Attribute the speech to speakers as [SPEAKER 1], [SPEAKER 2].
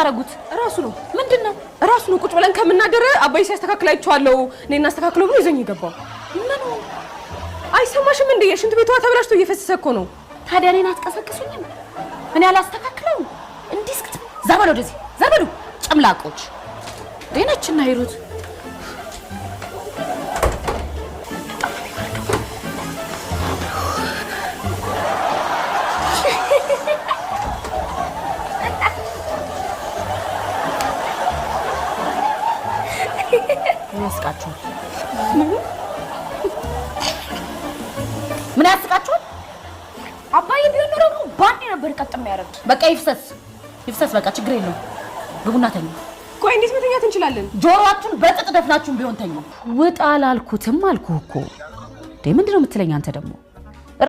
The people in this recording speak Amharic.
[SPEAKER 1] የምታደርጉት?
[SPEAKER 2] እራሱ ነው።
[SPEAKER 1] ምንድን ነው?
[SPEAKER 2] እራሱ ነው። ቁጭ ብለን ከምናደር አባዬ ሲያስተካክል አይቼዋለሁ። እኔ እናስተካክለው ብሎ ይዞኝ የገባው።
[SPEAKER 1] ምኑ?
[SPEAKER 2] አይሰማሽም እንዴ? የሽንት ቤቷ ተበላሽቶ እየፈሰሰ እኮ ነው።
[SPEAKER 1] ታዲያ እኔን አትቀሰቅሱኝም? እኔ አላስተካክለውም? እንዲህ እስክት ዘበሉ፣ ወደዚህ ዘበሉ፣ ጨምላቆች ጤነችና ሂሩት። ምን ያስቃችኋል? ምን ያስቃችኋል?
[SPEAKER 3] አባዬ ቢሆን ኖሮ ግን ባንዴ ነበር ቀጥ የሚያደርግ።
[SPEAKER 1] በቃ ይፍሰስ ይፍሰስ፣ በቃ ችግር የለውም። ግቡና ተኙ።
[SPEAKER 2] ቆይ እንዴት መተኛት እንችላለን?
[SPEAKER 1] ጆሮአችሁን በጥጥ ደፍናችሁን ቢሆን ተኙ። ውጣ አላልኩትም አልኩህ እኮ። እንዴ ምንድን ነው የምትለኝ አንተ ደግሞ?